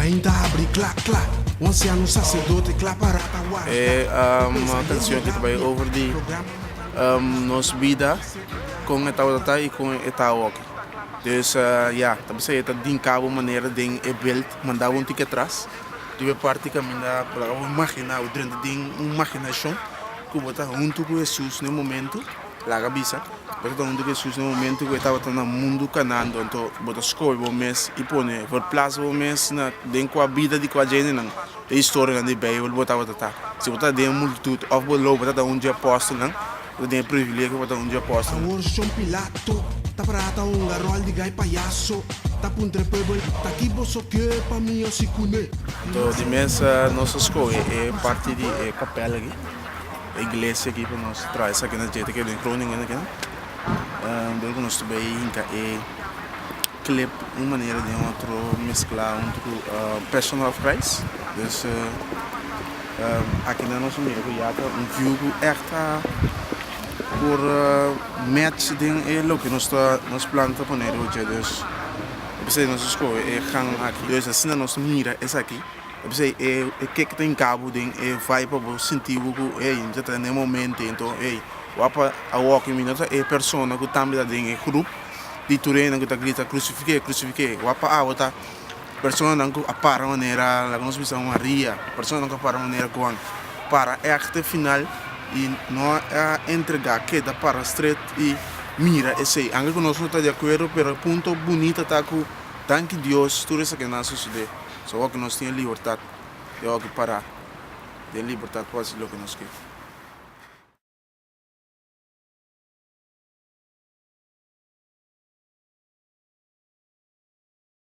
Mainta habri kla kla, un ansiano saserdote kla pará ta warda. E kanshon aki ta bai over di nos bida, kon e tabata ta i kon e ta awoki. Dus ya, ta bisa e ta dinka bo manera den e belt, manda bo un tiki atras riba e parti kaminda bo laga bo imaginá bo drenta den un imaginashon ku bo ta huntu ku Hesus na e momentu. Laga bisa, bo ta huntu ku Hesus na e momentu ku e tabata na mundu kanando, anto bo ta skohe bo mes i pone verplaats bo mes na den kua bida di kua djentenan e historianan di Beibel bo tabata ta. Si bo ta den e multitut òf bo lo bo ta un di e apòstelnan, bo ta den e privilegio pa ta un di e apòstelnan. Awor shon Pilato ta para ta hunga ròl di gai payaso, ta puntra e puebel, Ta ki boso ke pa mi hasi kuné? Anto di mes nos a skohe e parti di e kapèl aki. E iglesia aki pa nos traha esaki na dje ta keda den Groningen aki no. Dor ku nos ta bay hinka e clip un manera den otro mezcla hunto ku Passion of Christ. Dus aki nan nos a mira ku ya ta un view ku ègt ta por match den e loke nos ta nos plan ta pone riba dje. Dus p'esei nos a skohe e gang aki. Dus asina nos ta mira esaki. E p'esei e e kek ta hinka bo den e vibe pa bo sinti bo ku ey mi ta ta den e momento enton ey wak pa awor mi no ta e persona ku tambe ta den e grup di tur hende ku ta grita krusifik'é krusifik'é wak pa abo ta personanan ku a para manera laga nos bisa Maria personanan ku a para manera Juan para ègt te final i no a entrega keda para stret i mira esei anke ku nos no ta di akuerdo pero e punto bunita ta ku danki Dios tur esakinan a sosodé. So awor ku nos tin e libertat, e awor ku pará den libertat pa hasi loke nos ke.